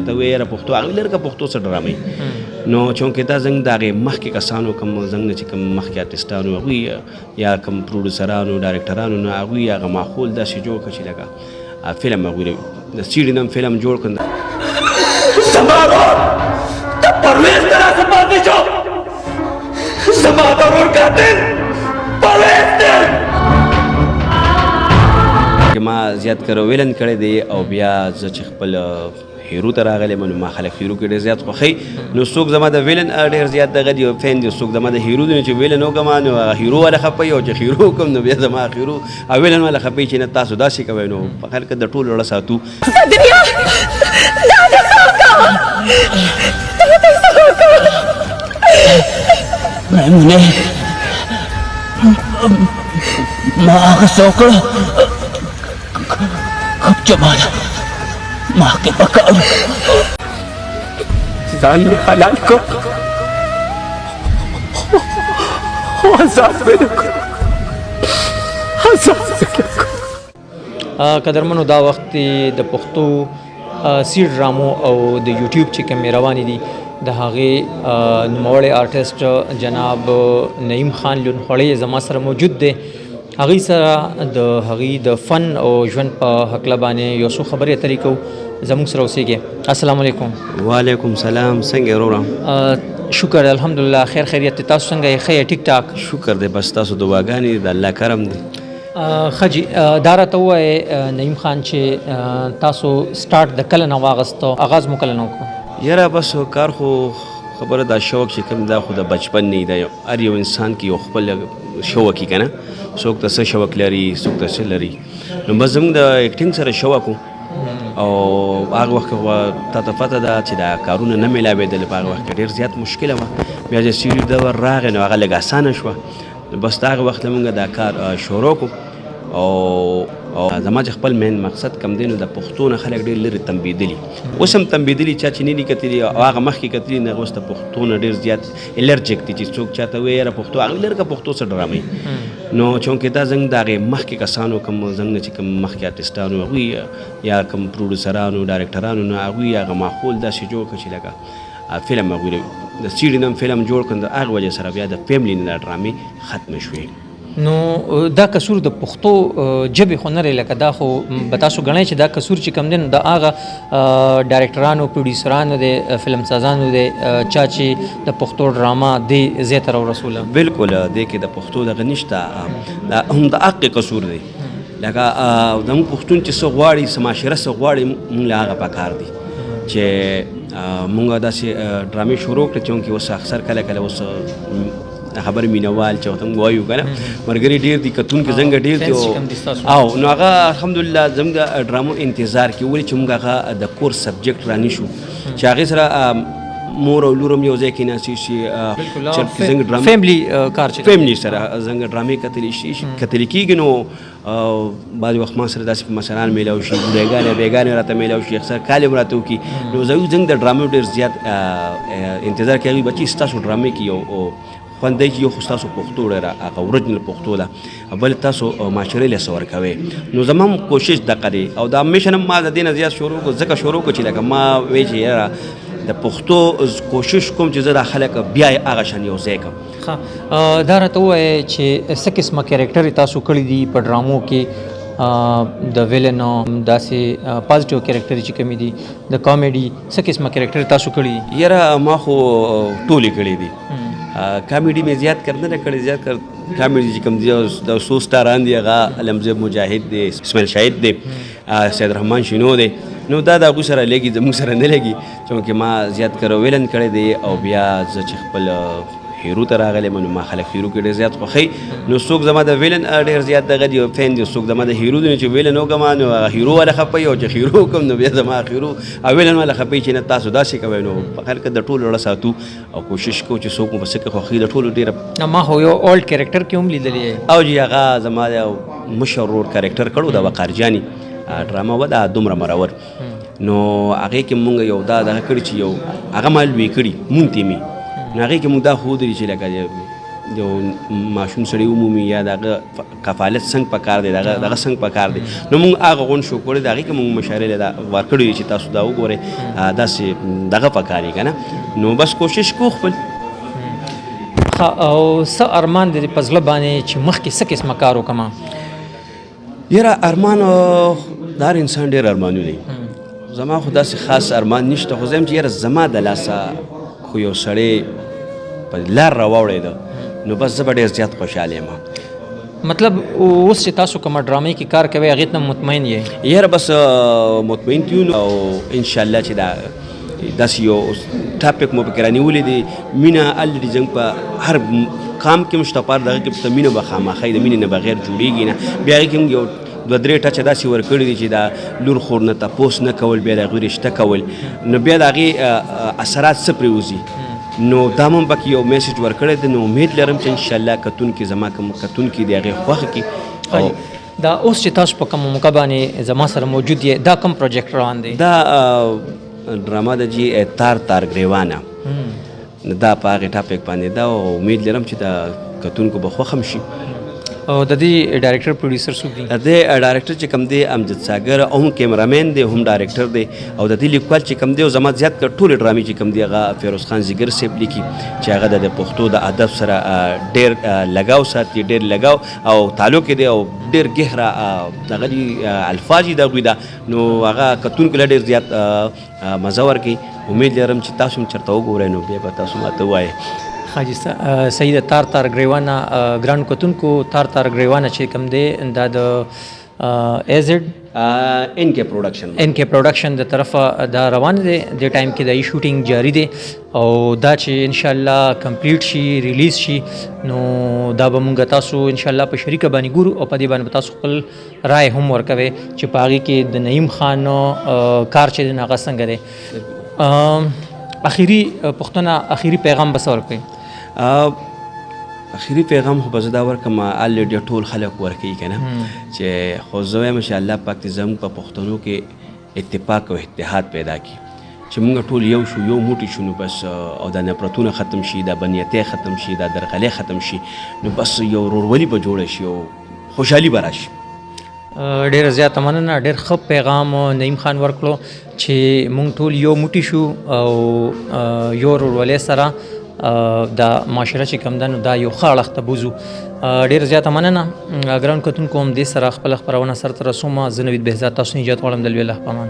چاته وایي یاره پښتو هغوی لرې که پښتو څه ډرامه وي. نو چونکې دا زموږ د هغې مخکې کسانو کوم زموږ نه چې کوم مخکې آرټسټانو هغوی یا کوم پروډوسرانو ډایرکټرانو، نو هغوی هغه ماحول داسې جوړ کړ چې لکه فلم هغوی د سیډي نم فلم جوړ کړ. زما ورور د پرویز د لاسه پاتې شو، زما د ورور قاتل پرویز دی. ما زیات کره ویلن کړی دی او بیا زه چې خپل هیرو ته راغلی یم، نو ما خلک هیرو کې ډېر زیات خوښوي. نو څوک زما د ویلن ډېر زیات دغه دي فین دي، څوک زما د هیرو دي. نو چې ویلن وکړم نو هغه هیرو والا خفه وي، او چې هیرو وکړم نو بیا زما هیرو او ویلن والا خفه وي چې نه تاسو داسې کوئ. نو په خیر که د ټولو زړه ساتو. صدریه، دا دې څه وکړه؟ دا دې څه وکړه؟ میمونې، ما هغه څه وکړه کوم چې ما مخکې پکار. ځان مې حلال کړ خو ازاد مې نه کړ، ازاد مې نه کړ. قدرمنو، دا وخت د پښتو سی ډرامو او د یوټیوب چې کومې روانې دي، د هغې نوموړی آرټسټ جناب نعیم خان لونخوړی زما سره موجود دی. هغوی سره د هغوی د فن او ژوند په هکله باندې یو څو خبرې اترې کوو. زموږ سره اوسېږئ. السلام علیکم. وعلیکم سلام، څنګه یې وروره؟ شکر الحمدلله، خیر خیریت. تاسو څنګه یې؟ ښه یې؟ ټیک ټاک؟ شکر دی، بس تاسو دعاګانې د الله کرم دی. ښه جي، دا راته ووایې نعیم خان چې تاسو سټارټ د کله نه واغستو، آغاز مو کله نه وکړو؟ یاره بس کار خو خبره دا شوق چې کوم دا خو د بچپن نه دی. هر یو انسان کې یو خپل شوق وي که نه، څوک ته څه شوق لري، څوک ته څه لري. نو بس زموږ د اکټینګ سره شوق و، او هغه وخت کې خو تا ته پته ده چې دا کارونه نه میلاوېدل. په هغه وخت کې ډېر زیات مشکله وه. بیا چې سیډي دور راغی نو هغه لږ اسانه شوه. نو بس د هغه وخت نه موږ دا کار شروع کړو. او زما چې خپل مین مقصد کوم دی، نو د پښتو نه خلک ډېر لرې تنبېدلي، اوس هم تنبېدلي. چا چې نه دي کتلي او هغه مخکې کتلي، نو هغه اوس د پښتو نه ډېر زیات الرجیک دي چې څوک چاته وایي یاره پښتو هغوی لرې که پښتو څه ډرامه وي. نو چونکې دا زموږ د هغې مخکې کسانو کوم زموږ نه چې کوم مخکې آرټسټانو هغوی یا کوم پروډوسرانو ډایرکټرانو، نو هغوی هغه ماحول داسې جوړ کړ چې لکه فلم هغوی د سیډي نم فلم جوړ کړ. د هغې وجې سره بیا د فیملي نه دا ډرامې ختمې شوې. نو دا قصور د پښتو ژبې خو نه دی، لکه دا خو به تاسو ګڼئ چې دا قصور چې کوم دی نو د هغه ډایرکټرانو، پروډیوسرانو دی، فلم سازانو دی، چا چې د پښتو ډرامه دې ځای ته راورسوله؟ بالکل، دې کې د پښتو دغه نشته، دا هم د حق قصور دی. لکه زموږ پښتون چې څه غواړي، څه معاشره څه غواړي، موږ له هغه پکار دي چې موږ داسې ډرامې شروع کړې. چونکې اوس اکثر کله کله اوس خبر مینوال چې ورته موږ وایو که نه، ملګري ډېر دي، کتونکي څنګه ډېر دي، او نو هغه الحمدلله زموږ د ډرامو انتظار کې. ولې چې موږ هغه د کور سبجیکټ رانه شو چې هغې سره مور او لور هم یو ځای کېناستې شي. چې څنګه ډرامې فیملی کار چې فیملی سره څنګه ډرامې کتلی شي، کتلی کېږي. نو بعضې وخت ما سره داسې مشران میلاو شي، بوډاګانې بیګانې راته میلاو شي، اکثر کال هم راته وکړي. نو زموږ د ډرامو ډېر زیات انتظار کوي. بچي ستاسو ډرامې کې یو خوند دی چې یو خو ستاسو پښتو ډېره هغه اورجنل پښتو ده، بل تاسو معاشرې له څه ورکوئ. نو زما هم کوشش دقه دی، او دا مشن هم ما د دې نه زیات شروع کړو، ځکه شروع کړو چې لکه ما وایي چې یاره د پښتو کوشش کوم چې زه دا خلک بیا هغه شان یو ځای کړم. ښه، دا راته ووایه چې څه قسمه کرکټر تاسو کړي دي په ډرامو کې، د ویلن، داسې پازیټیو کرکټر چې کومې دي، د کامیډي، څه قسمه کرکټر تاسو کړي دي؟ یاره ما خو ټولې کړي دي. کامیډي مې زیات کر نه کړې، زیات کر کامیډي چې کوم دی د څو سټاران دي، هغه علمزیب مجاهد دی، اسماعیل شاهد دی، سید رحمان شینو دی. نو دا د هغوی سره لګي، زموږ سره نه لګي. چونکې ما زیات کر ویلن کړی دی، او بیا زه چې خپل هیرو ته راغلی یم، نو ما خلک هیرو کې ډېر زیات خوښوي. نو څوک زما د ویلن ډېر زیات دغه دي فین دي، څوک زما د هیرو دي. نو چې ویلن وکړم نو هغه هیرو والا خفه وي، او چې هیرو وکړم نو بیا زما هیرو او ویلن والا خفه وي چې نه تاسو داسې کوئ. نو په خیر که د ټولو زړه ساتو او کوشش کوو چې څوک مو په څه کې خوښي د ټولو ډېره. نه، ما خو یو اولډ کرکټر کې هم لیدلی. او جي، هغه زما د مشر ورور کرکټر کړو، د وقار جاني ډرامه وه دا دومره مرور. نو هغې کې مونږ یو دا دغه کړي چې یو هغه ما لوی کړي مونږ ته مې، نو هغې کې مونږ دا ښودلي چې لکه یو ماشوم سړی ومومي یا د هغه کفالت څنګه پکار دی، دغه دغه څنګه پکار دی. نو موږ هغه غونډ شو کړی، د هغې کې موږ مشاعرې له دا ورکړي چې تاسو دا وګورئ، داسې دغه پکار دی که نه. نو بس کوشش کوو خپل. ښه، او څه ارمان دې په زړه باندې چې مخکې څه قسمه کار وکړم؟ یاره ارمان د هر انسان ډېر ارمانونه دي، زما خو داسې خاص ارمان نشته، خو زه یم چې یاره زما د لاسه خو یو سړی په لار راواوړېده نو بس زه به ډېر زیات خوشحاله یم. مطلب اوس چې تاسو کومه ډرامې کې کار کوئ هغې ته مطمئن یې؟ یاره بس مطمئن یو او انشاءالله چې دا داسې یو ټاپک مو پکې رانیولی دی. مینه الریډي زموږ په هر کام کې هم شته، په هر دغه کې ته مینه به خامخا د مینې نه بغیر جوړېږي نه. بیا هغې کې موږ یو دوه درې ټچه داسې ورکړي دي چې دا لور خور نه تپوس نه کول، بیا د هغوی رشته کول، نو بیا د هغې اثرات څه پرېوځي. نو دا مونږ پکې یو میسج ورکړی دی. نو امید لرم چې انشاءالله کتونکي زما کوم کتونکي دی هغې خوښ کړي. او دا اوس چې تاسو په کومه موقع باندې زما سره موجود یې، دا کوم پروجیکټ روان دی؟ دا ډرامه ده چې تار تار ګریوانه، دا په هغې ټاپک باندې ده او امید لرم چې د کتونکو به خوښ هم شي. او د دې ډایریکټر پروډیوسر څوک دی؟ د دې ډایریکټر چې کوم دی امجد ساګر، او هم کیمرامین دی هم ډایریکټر دی. او د دې لیکوال چې کوم دی او زما زیات کړ ټولې ډرامې چې کوم دی هغه فیروز خان ځیګر صاحب لیکي چې هغه د پښتو د ادب سره ډېر لګاو ساتي، ډېر لګاو او تعلق یې دی او ډېر ګهره دغه دي الفاظ یې د هغوی ده. نو هغه کتونکو له ډېر زیات مزه ورکوي. امید لرم چې تاسو هم چېرته وګورئ نو بیا به تاسو ماته ووایئ. ښه جي، صحیح ده. تار تار ګریوانه، ګران کتونکو، تار تار ګریوانه چې کوم دی دا د ایزډ ان کې پروډکشن، ان کې پروډکشن د طرفه دا روان دی. د ټایم کې د شوټینګ جاری دی او دا چې ان شاء الله کمپلیټ شي، ریلیز شي، نو دا به مونږ تاسو ان شاء الله په شریکه باندې ګورو او په دې باندې به تاسو خپل رائے هم ورکوئ چې په هغې کې د نعیم خان کار چې دی نو هغه څنګه دی. اخیری پوښتنه، اخیری پیغام به څه ورکوئ؟ اخیری پیغام خو به زه دا ورکړم، الریډي ټول خلک ورکوي که نه، چې خو زه وایم چې الله پاک دې زموږ په پښتنو کې اتفاق او اتحاد پیدا کړي چې موږ ټول یو شو، یو موټی شو، نو بس او دا نفرتونه ختم شي، دا بنیتۍ ختم شي، دا درغلۍ ختم شي، نو بس یو ورورولي به جوړه شي او خوشحالي به راشي. ډېره زیاته مننه، ډېر ښه پیغام نعیم خان ورکړو چې موږ ټول یو موټی شو او یو ورورولۍ سره دا معاشره چې کوم ده نو دا یو ښه اړخ ته بوځو. ډېره زیاته مننه ګران کتونکو، هم دې سره خپله خپرونه سرته رسوم. زه نوید بهزاد تاسو نه اجازه غواړم. د لوی الله په امان.